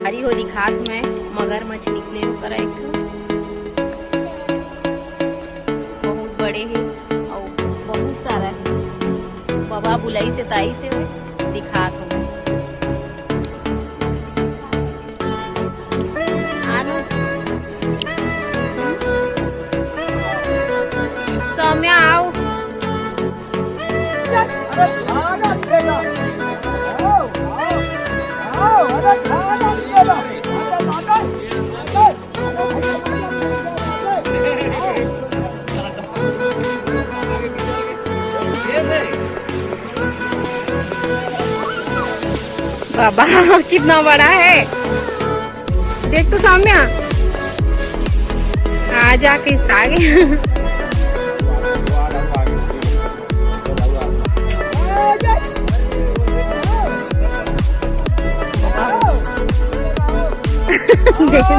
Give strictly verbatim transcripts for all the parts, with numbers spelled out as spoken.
अरे हो दिखात मैं मगरमच्छ निकले ओकर एक ठो बहुत बड़े हे अउ बहुत सारा हे। बबा बुलाई से ताई से दिखात हो। आनु। सौम्या आओ। बाबा कितना बड़ा है, देख तो सौम्या। आ जा किस्त आगे। देख।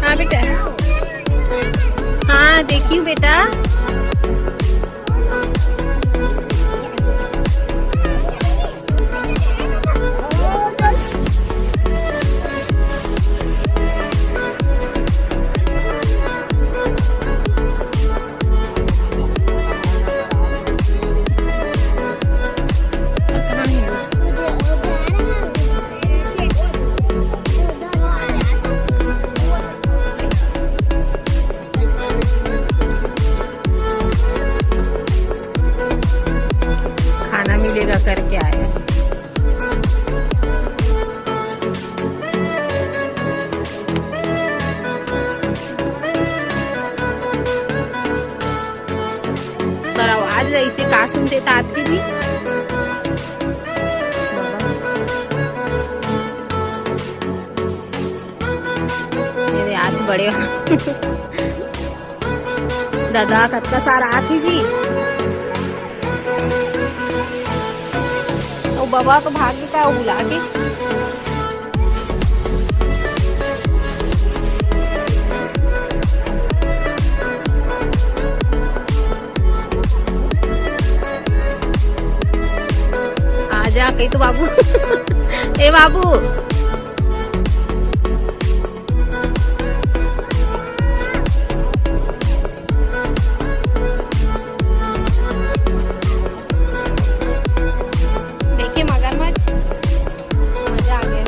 हाँ बेटा, हाँ देखियो बेटा। खाना मिलेगा करके आए। पर आवाज ऐसे का सुनते तात के जी। मेरे हाथ बड़े। दादा कतका सारा आथे जी। ओ बाबा तो भाग के का बुला के। आजा कही तो बाबू। ए बाबू। देखे मगरमच्छ, मजा आ गया।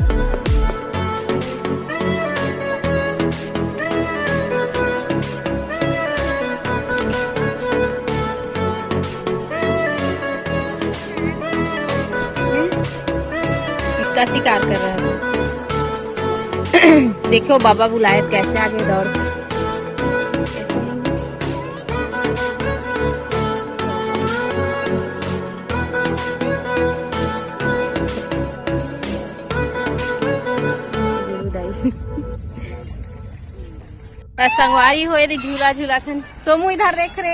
इसका शिकार कर रहा है। देखो बाबा बुलाए कैसे आगे दौड़। संगवारी होए दे झूला झूला थन। सोमू इधर देख रे।